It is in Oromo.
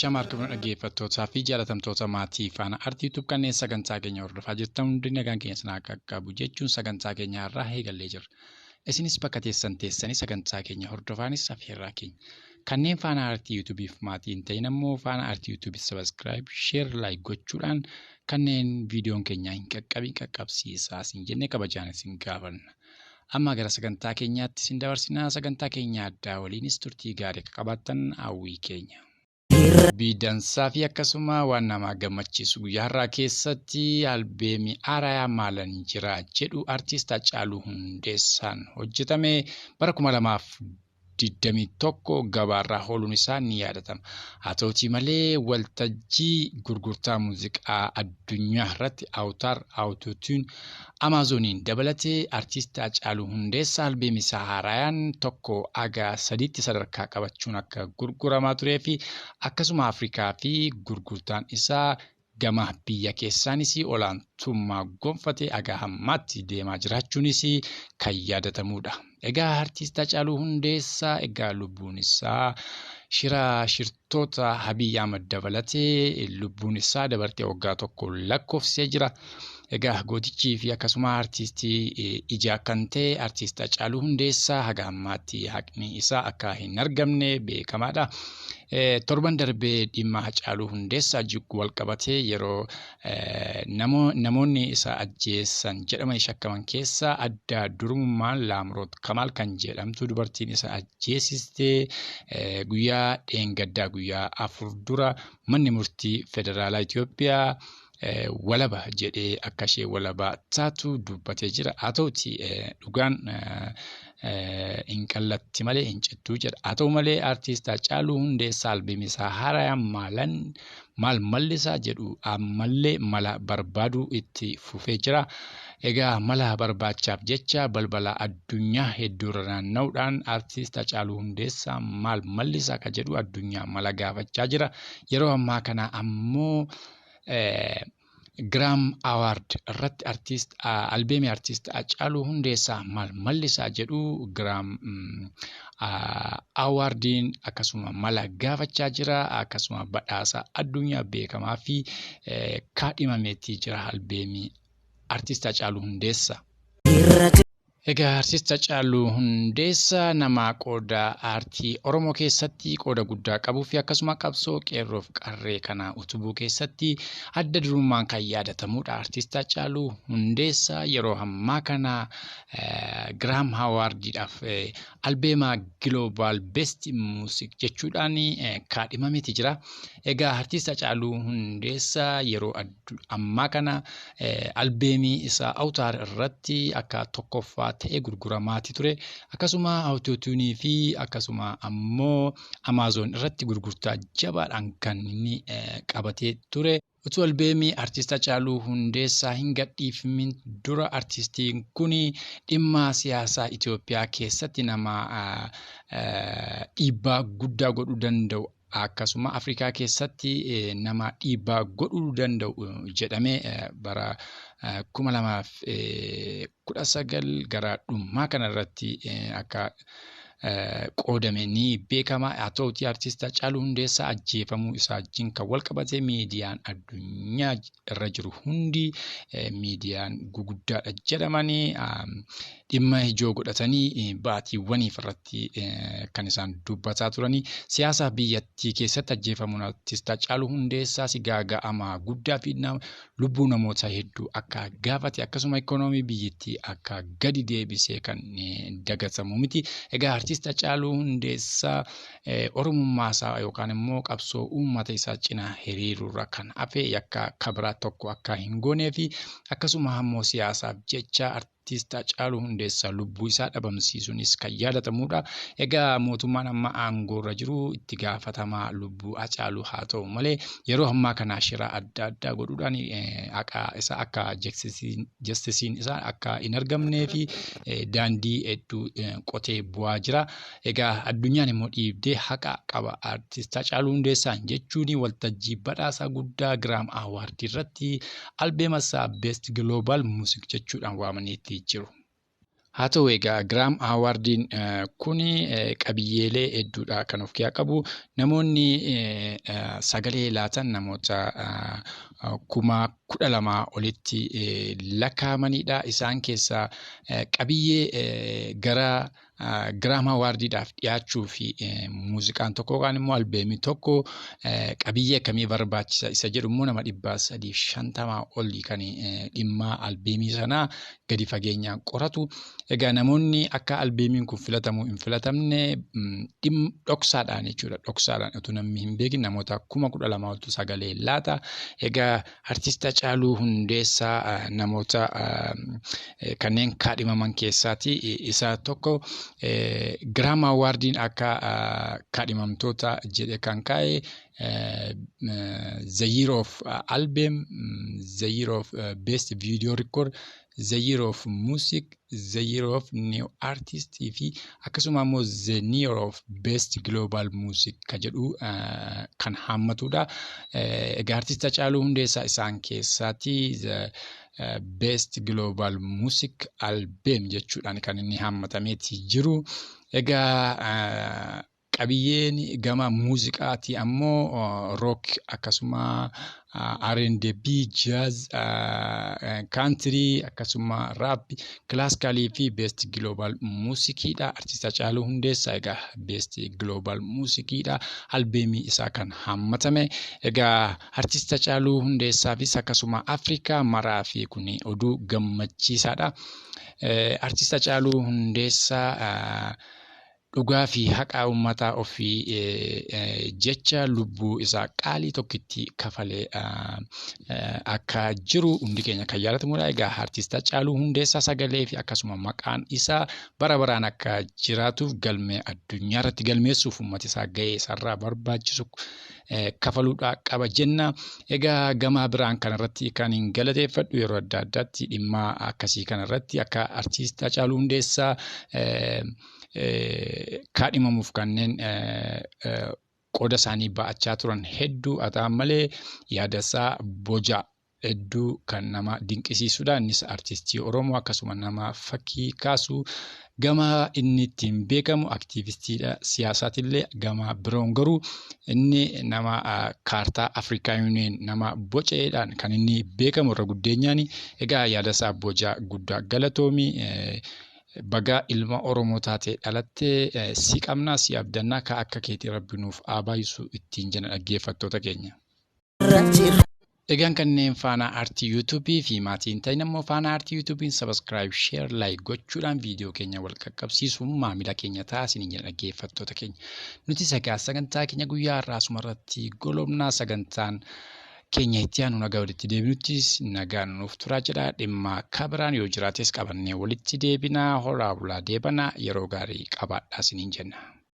Ashama harka dhaggeeffattootaa fi jaalatamtoota maatii Faana Aartii YouTube kanneen sagantaa keenya hordofaa jirtan hundi nagaan keenya sana akka qabu jechuun sagantaa keenya har'aa eegallee jirra. Isinis bakka teessan teessanii sagantaa keenya hordofaanis afeerraa keenya. Kanneen Faana Aartii YouTubeef maatii hin ta'in ammoo Faana Aartii YouTube subscribe, share, like gochuudhaan kanneen viidiyoon keenya hin qaqqabin qaqqabsiisaa isin jennee kabajaan isin gaafanna. Amma gara sagantaa keenyaatti isin dabarsinaa. Sagantaa keenya addaa waliinis turtii gaarii akka qabaattan hawwii keenya. Biidansaa fi akkasuma waan nama gammachiisu guyyaa har'aa keessatti albeemii Aarayaa Maalan Jira jedhu artiist Hacaaluu Hundeessaan hojjetame bara 2021 gabaarraa ooluun isaa ni yaadatama. Haa ta'utii malee waltajjii gurgurtaa muuziqaa addunyaa irratti Awutaar Awutuutiin Amaazoniin dabalatee artiist Hacaaluu Hundeessaa albeemii isaa haarayaan 1 haga 3tti sadarkaa qabachuun akka gurguramaa turee fi akkasuma Afrikaa fi gurgurtaan isaa gama biyya keessaanis olaantummaa gonfatee haga ammaatti deemaa jiraachuunis kan yaadatamudha. Egaa artiist Hacaaluu Hundeessaa egaa lubbuun isaa shira shirtoota Abiy Ahmad dabalatee lubbuun isaa dabartee waggaa tokko lakkoofsisee jira. Egaa gootichii fi akkasuma artiistii ijaa kan ta'e artiist Hacaaluu Hundeessaa haga ammaatti haqni isaa akka hin argamne beekamaadha. Torban darbee dhimma Hacaaluu Hundeessaa jiggu wal qabatee yeroo namoonni isa ajjeesan jedhamanii shakkaman keessaa adda durummaan Laamroot Kamaal kan jedhamtu dubartiin isa ajjeesistee guyyaa dheengaddaa guyyaa 4 dura manni murtii federaalaa Itoophiyaa walaba jedhee akka ishee walaba taatu dubbatee jira. Haa ta'uti dhugaan hin qallatti malee hin cittuu jedha. Haa ta'u malee artiist Hacaaluu Hundeessaa albeemii isaa haaraan maalan maal mallisaa jedhu ammallee mala barbaaduu itti fufee jira. Egaa mala barbaachaaf jecha balbala addunyaa hedduurra naanna'uudhaan artiist Hacaaluu Hundeessaa maal mallisaa ka jedhu addunyaa mala gaafachaa jira. Yeroo ammaa kana ammoo Giraam Awaard irratti artiist albeemii artiist Hacaaluu Hundeessaa maal mallisaa jedhu Giraam Awaardiin akkasuma mala gaafachaa jira. Akkasuma badhaasa addunyaa beekamaa fi kaadhimameetii jira albeemii artiist Hacaaluu Hundeessaa. Egaa artiist Hacaaluu Hundeessaa nama qooda aartii Oromoo keessatti qooda guddaa qabuu fi akkasuma qabsoo qeerroof qarree kana utubuu keessatti adda durummaan kan yaadatamudha. Artiist Hacaaluu Hundeessaa yeroo ammaa kana Giraam Awaardiidhaaf albeema Global Best Music jechuudhaan kaadhimameeti jira. Egaa artiist Hacaaluu Hundeessaa yeroo ammaa kana albeemii isaa Awutaar irratti akka tokkoffaa ta'ee gurguramaati ture. Akkasuma Awutotuunii fi akkasuma ammoo Amaazon irratti gurgurtaa jabaadhaan kan inni qabatee ture. Utuu albeemii artiist Hacaaluu Hundeessaa hin gadhiifamin dura artiistiin kun dhimma siyaasaa Itoophiyaa keessatti nama dhiibbaa guddaa godhuu danda'u akkasuma Afrikaa keessatti nama dhiibbaa godhuu danda'u jedhamee bara 2019 gara dhumaa kanarratti akka qoodame ni beekama. Haa ta'utii artiist Hacaaluu Hundeessaa ajjeefamuu isaa wajjin kan wal qabate miidiyaan addunyaa irra jiru hundi miidiyaan guguddaadha jedhamanii dhimma ijoo godhatanii baatiiwwaniif irratti kan isaan dubbataa turanii. Siyaasa biyyattii keessatti ajjeefamuun artiist Hacaaluu Hundeessaa si gaaga'ama guddaa fi lubbuu namoota hedduu akka gaafate akkasuma ikoonoomii biyyattii akka gadi deebisee kan dagatamu miti. Egaa artiist Hacaaluu Hundeessaa Oromummaa isaa yookaan immoo qabsoo uummata isaa cinaa hiriiruurra kan hafe yakka kabiraa tokko akka hin goonee fi akkasuma ammoo siyaasaaf jecha artiist Hacaaluu Hundeessaa lubbuu isaa dhabamsiisuunis kan yaadatamudha. Egaa mootummaan amma aangoorra jiru itti gaafatamaa lubbuu Hacaaluu haa ta'u malee yeroo ammaa kana shira adda addaa godhuudhaan haqa isaa akka jastisiin isaa akka hin argamnee fi daandii hedduu qotee bu'aa jira. Egaa addunyaan immoo dhiibdee haqa qaba artiist Hacaaluu Hundeessaan jechuun waltajjii badhaasa guddaa Giraam Awaardii irratti albeema isaa Best Global Music jechuudhaan waamaniitti jiru. Haa ta'u egaa Giraam Awaardiin kun qabiyyeelee hedduudha kan of keessaa qabu. Namoonni sagalee laatan namoota 12,000 olitti lakkaa'amanidha. Isaan keessaa qabiyyee gara Giraam Awaardiidhaaf dhiyaachuu fi muuziqaan tokko yookaan immoo albeemii tokko qabiyyee akkamii barbaachisa isa jedhu immoo nama 350 olii kan dhimma albeemii sanaa gadi fageenyaan qoratu. Egaa namoonni akka albeemiin kun filatamu hin filatamne dhoksaadhaan jechuudha. Dhoksaadhaan utuu namni hin beekin namoota 12,000 oltu sagalee laata. Egaa artist Hacaaluu Hundeessaa namoota kanneen kaadhimaman keessaati isa tokko. Giraam Awaardiin akka kaadhimamtoota jedhe kan kaa'e The Year of Album, The Year of Best Video Record, The Year of Music, The Year of New Artist fi akkasuma immoo The Year of Best Global Music kan jedhu kan hammatudha. Egaa artist Hacaaluu Hundeessaa isaan keessaati The Best Global Music Album jechuudhaan kan inni hammatameeti jiru. Egaa qabiyyeen gama muuziqaati ammoo rock, akkasuma R&B, jazz, country, akkasuma rap, classical fi best global musiciidha. Artist Hacaaluu Hundeessaa egaa best global musiciidha. Albeemii isaa kan hammatame. Egaa artist Hacaaluu Hundeessaafis akkasuma Afrikaa maraa fi kun oduu gammachiisaadha. Artist Hacaaluu Hundeessaa dhugaa fi haqa uummata ofii jecha lubbuu isaa qaalii tokkitti kafalee akka jiru hundi keenya kan yaadatamudha. Egaa artist Hacaaluu Hundeessaa sagalee fi akkasuma maqaan isaa bara baraan akka jiraatuuf galmee addunyaa irratti galmeessuuf uummati isaa gahee isarraa barbaachisu kafaluudhaa qaba jenna. Egaa gama biraan kanarratti kan hin galateeffadhu, yeroo adda addaatti dhimma akkasii kanarratti akka artist Hacaaluu Hundeessaa kaadhimamuuf kanneen qooda isaanii ba'achaa turan hedduu haa ta'an malee, Yaadasaa Bojaa hedduu kan nama dinqisiisudha. Innis artistii Oromoo akkasuma nama fakkii kaasu, gama inni ittiin beekamu aktiivistiidha siyaasaatillee, gama biroon garuu inni nama kaartaa Afrikaa Union nama boceedhaan kan inni beekamu irra guddeenyaan. Egaa Yaadasaa Bojaa guddaa galatoomi. Bagaa ilma Oromoo taatee dhalattee, si qabnaa, si abdannaa, ka akka keetii Rabbi nuuf haa baay'isu ittiin jenna dhaggeeffattoota keenya. Egaan kanneen Faanaa Aartii Yuutuubii fi maatiin ta'in ammoo Faanaa Aartii Yuutuubiin subscribe, share, like gochuudhaan viidiyoo keenya wal qaqqabsiisuun maamila keenya taasisanii jedha dhaggeeffattoota keenya. Nuti sagaa sagantaa keenya guyyaa har'aa asumarratti golobnaa. Sagantaan keenya itti aanu nagaa walitti deebinuttis nagaan nuuf turaa jedha. Dhimma kabiraan yoo jiraates qabannee walitti deebinaa. Horaa bulaa deebanaa, yeroo gaarii qabaadhaa isiniin jenna.